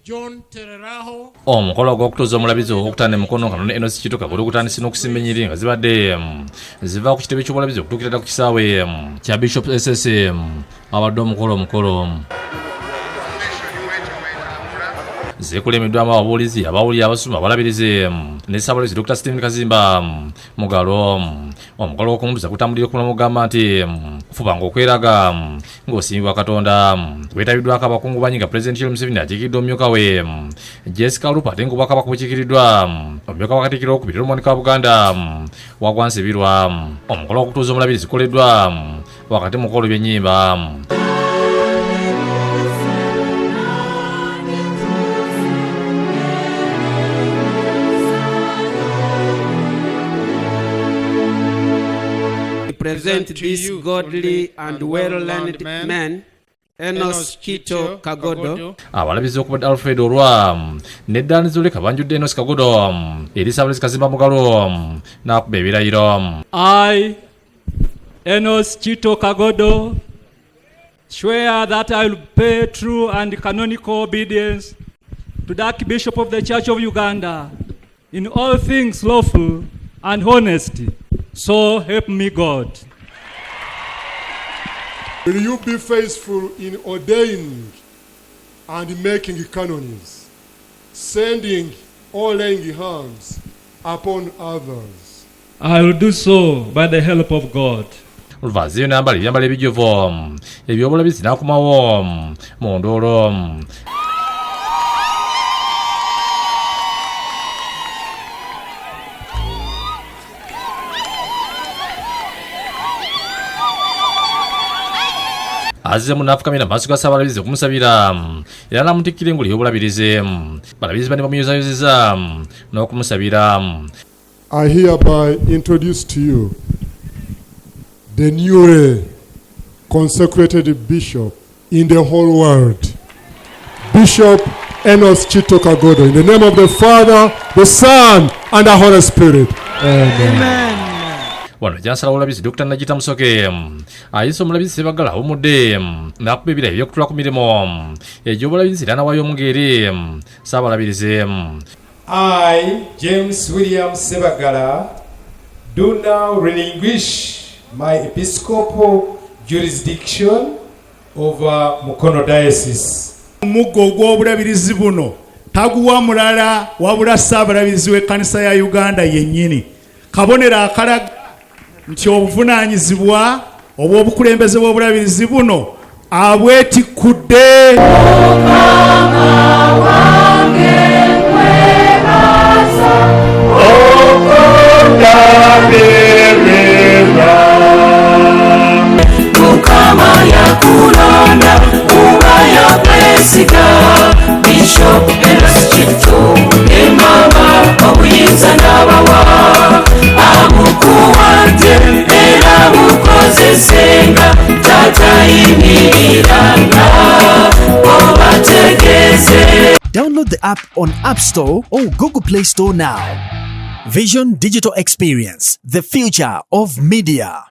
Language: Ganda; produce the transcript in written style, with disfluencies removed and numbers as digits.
John Tereraho. Omukolo ogw'okutuuza omulabirizi owokutaano e Mukono nga none Enos Chito Kagodo gutandise n'okusimba ennyiriri nga zibadde ziva ku kitebe ky'obulabirizi okutuukira ddala ku kisaawe kya Bishop SS awabadde omukolo omukolo. Zikulembeddwamu ababuulizi, abawulira, abasumba, abalabirizi ne Ssaabalabirizi Dr. Stephen Kazimba Mugalu. Omukolo gw'okumutuuza gutambulira ku mulamwa ogugamba nti fubanga okweraga ng'osiimibwa Katonda. Gwetabiddwako abakungu bangi nga Pulezidenti Yoweri Museveni akiikiridde omumyuka we Jessica Alupo ate ng'Obwakabaka bukiikiriddwa omumyuka wa Katikkiro owokubiri era omuwanika wa Buganda Wagwa Nsibirwa. Omukolo gw'okutuuza omulabirizi gukoleddwa wakati mu kukola eby'ennyimba. Present this godly and well-learned man, Enos Chito Kagodo. Abalabirizi okubadde Alfred Olwa ne Dan Zuleka banjudde Enos Kagodo eri Ssaabalabirizi Kazimba Mugalu n'akuba ebirayiro. I, Enos Chito Kagodo, swear that I will pay true and canonical obedience to the Archbishop of the Church of Uganda in all things lawful and honest. So help me God. Will you be faithful in ordaining and making canons, sending or laying hands upon others? I will do so by the help of God. Oluvaaziyo n'ambala ebyambalo ebijjuvu eby'obulabirizi n'akomawo mu nduulu. Azzeemu n'afukamira mu maaso ga Ssaabalabirizi okumusabira era n'amutikkira engule y'obulabirizi. Balabirizi banne bamuyozayozezza n'okumusabira. I hereby introduce to you the newly consecrated bishop in the whole world, Bishop Enos Chito Kagodo, in the name of the Father, the Son, and the Holy Spirit. Amen. Amen. Wano kyansala w'obulabirizi Dokita Nagita Musoke ayise omulabirizi Ssebaggala awummudde n'akuba ebirayiro eby'okutula ku mirimu egy'obulabirizi era n'awaayo omuga eri Ssaabalabirizi. I, James William Ssebaggala, do now relinquish my episcopal jurisdiction over Mukono Diocese. Omuggo ogw'obulabirizi buno taguwa mulala wabula Ssaabalabirizi w'ekkanisa ya Uganda yennyini. Kabonero akalaga nti obuvunaanyizibwa obw'obukulembeze bw'obulabirizi buno abwetikkudde. Mukama yakulonda kuba yakwesiga Bishop Enos Chito ne mama obuyinza n'abawa abukuwadde era bukozesenga tatayimiriranga obategeeze. Download the app on App Store or Google Play Store now. Vision Digital Experience, the future of media.